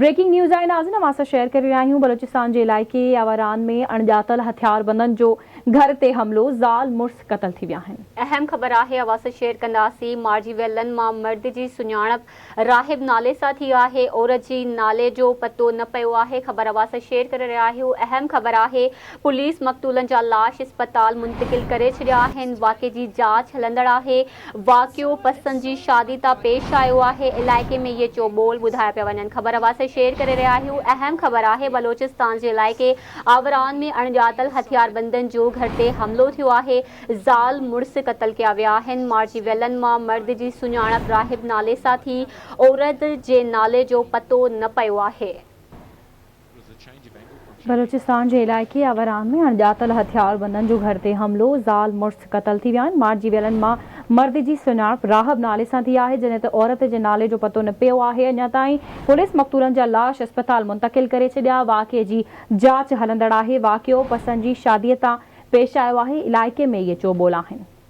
Breaking news آهي ناظرين اوهان سان شيئر ڪري رهيا آهيون بلوچستان جي علائقي آواران ۾ اڻڄاتل هٿياربندن جو گهر تي حملو، زال مڙس قتل ٿي ويا آهن. اهم خبر آهي اوهان سان شيئر ڪنداسين مارجي ويلن مان مرد جي سڃاڻپ راهب نالي سان ٿي آهي عورت جي نالي جو پتو نه پيو آهي خبر اوهان سان شيئر ڪري رهيا آهيون اهم خبر آهي پوليس مقتولن جا لاش اسپتال منتقل ڪري ڇڏيا آهن واقعي جي جاچ هلندڙ آهي واقعو پسند جي شادي تان پيش آيو آهي، علائقي ۾ اهي چوٻول ٻڌايا پيا وڃن. خبر اوهان سان شيئر ڪري رهيا آهيون، اهم خبر آهي بلوچستان جي علائقي آوران ۾ اڻڄاتل هٿياربندن جو گهر تي حملو ٿيو آهي، زال مڙس قتل ڪيا ويا آهن، مارجي ويلن مان مرد جي سڃاڻپ راهب نالي سان ٿي، عورت جي نالي جو پتو نه پيو آهي. بلوچستان جي علائقي آواران ۾ اڻڄاتل هٿياربندن جو گهر تي حملو، زال مڙس قتل ٿي ويا آهن، مارجي ويلن مان مرد جي سڃاڻپ راهب نالي سان ٿي آهي، جڏهن ته عورت جي نالي جو پتو نه پيو آهي، اڃا تائين پوليس مقتولن جا لاش اسپتال منتقل ڪري ڇڏيا، واقعي جي جاچ هلندڙ آهي، واقعو پسند جي شادي تان پيش آيو آهي، علائقي ۾ اهي چوٻول آهن.